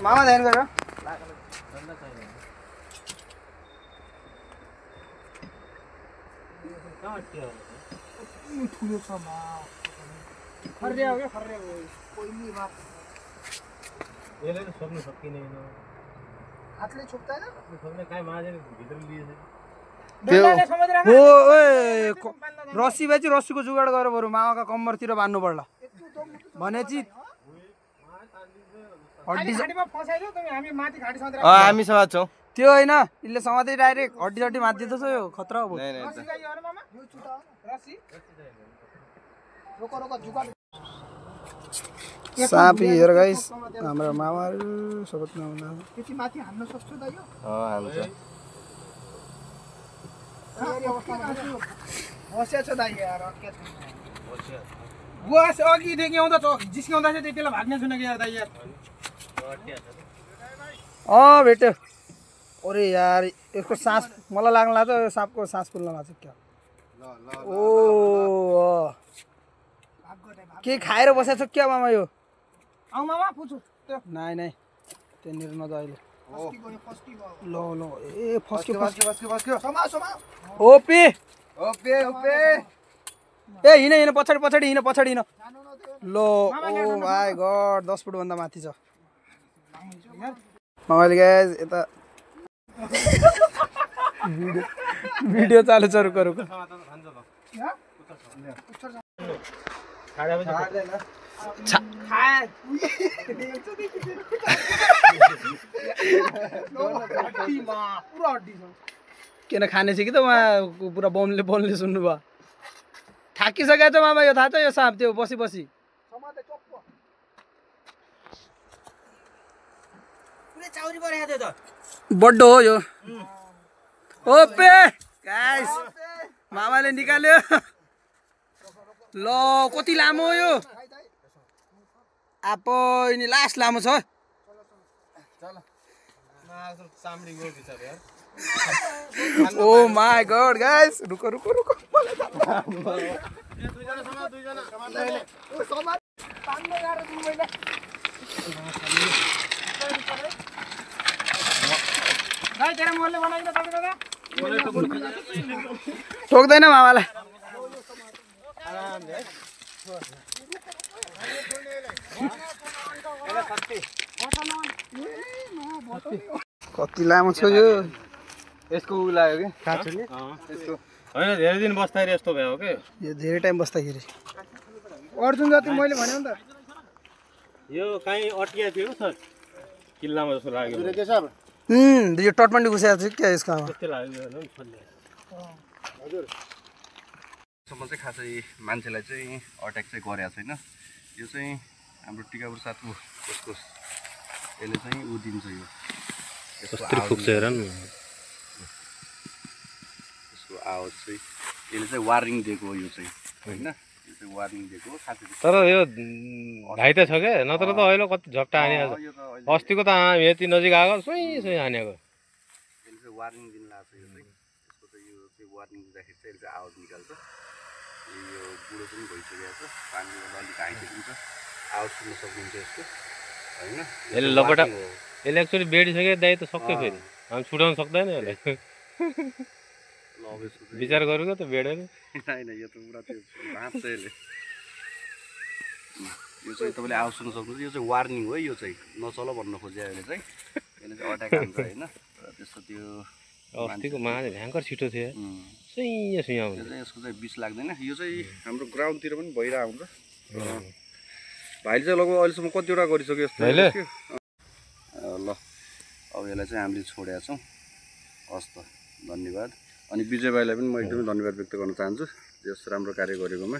मामा ध्यान गर ठुलो छ मा खर्रे हो के खर्रे हो कोही नि बात यसले त सक्नु सकिँदैन हातले छोप्दैन छोप्ने काई माझले भित्र लिएछ डन्डाले समुद्रमा ओ ओए रस्सी बेची रस्सीको जुगाड गरेर बरु मामाका कम्मरतिर बान्नु पर्ला भनेची हड्डी घाटीमा फसाइदियो तिमी हामी माथि घाटी समुद्र हामी समाज छौ त्यो हैन इले समाते डाइरेक्ट हड्डी हड्डी माथि दिदैछ यो खतरा हो रस्सी चाहियो अरे मामा यो छुटा रस्सी रोको रोको जुगाड सापी हेर गाइस हाम्रो मामाहरु सबत नहुना त्यति माथि हान्न सक्छु दाइयो हान्छ बस्या छ दाइ यार के छ बस अघि देखि आउँदा छ जिस्काउँदा चाहिँ त्यतिला भाग्ने छैन कि यार दाइ यार भेट्यो अरे यार यसको सास मलाई लाग्न लाग्छ यो सापको सास फुल्न लाग्छ क्या ओ के खाएर बसेछ क्या मामा यो आउ मामा पुछु नाइ नाइ त्यनिर नजा अहिले लो लो ए फस्क्यो समा ओपी ओपे ए हिँड पछाडि हिँड लो ओ माय गॉड 10 फुट भन्दा माथि छ मामाले गाइस यता भिडियो चालु छ रुक किन खाने छ कि त उहाँ पुरा बोल्ने सुन्नु भयो थाकिसकेको छ मामा यो थाहा छ यो साँप त्यो बसी बड्डो हो यो ओपे गाइस मामाले निकाल्यो ल कति लामो यो आपो नि लास्ट लामो छ ओ माय गॉड गाइस रुको ठोक्दैन मामालाई कति लामो छ यो यसको उ लाग्यो के काट्छले यसको हैन धेरै दिन बस्दाखेरि यस्तो भयो के यो धेरै टाइम बस्दाखेरि अर्जुन जति मैले भने नि त यो काई अटिया थियो सर किल्लामा जस्तो लाग्यो यो टटमन्डी घुसेको छ क्या यसको त्यस्तै लाग्यो हजुर सम्म चाहिँ खासै मान्छेलाई चाहिँ अट्याक चाहिँ गरेको छैन यो चाहिँ हाम्रो टिकापुर साथको यसको यसले चाहिँ उ दिन्छ यो कस्तो फुक्छ हेर न यसको आवाज चाहिँ यसले चाहिँ वार्निङ दिएको हो यो चाहिँ हैन यो चाहिँ वार्निङ दिएको हो खासै तर यो भाइ त छ के नत्र त अहिले कति झट्टा हानेको छ अस्तिको त यति नजिक आएको सुई हानेको यसले चाहिँ वार्निङ दिन लाग्छ यो चाहिँ यसको चाहिँ यो चाहिँ वार्निङ दिँदाखेरि चाहिँ यसले आवाज निकाल्छ यो बुढो पनि भइसकेको छ पानीमा अलिक आइसकिन्छ आवाज सुन्न सक्नुहुन्छ यसको हैन यसले लपटा यसले एक्चुअली बेडिसक्यो दाइ त सक्यो फेरि हामी छुटाउन सक्दैन यसले विचार गरेको त बेडेर हैन यो त पुरा त्यो भाँच्छ यसले यो चाहिँ तपाईले आवाज सुन्न सक्नुहुन्छ यो चाहिँ वार्निङ हो यो चाहिँ नचल भन्न खोजे अहिले चाहिँ यसले चाहिँ अट्याक हान्छ हैन त्यस्तो त्यो अस्तिको माले भयङ्कर छिटो थियो सुई आउँछ यसको चाहिँ विष लाग्दैन यो चाहिँ हाम्रो ग्राउन्डतिर पनि भइरहेको हुन्छ भाइले चाहिँ लगभग अहिलेसम्म कतिवटा गरिसक्यो यस्तो ल अब यसलाई चाहिँ हामीले छोडेका छौँ हस् त धन्यवाद अनि विजय भाइलाई पनि म एकदमै धन्यवाद व्यक्त गर्न चाहन्छु यस राम्रो कार्य गरेकोमा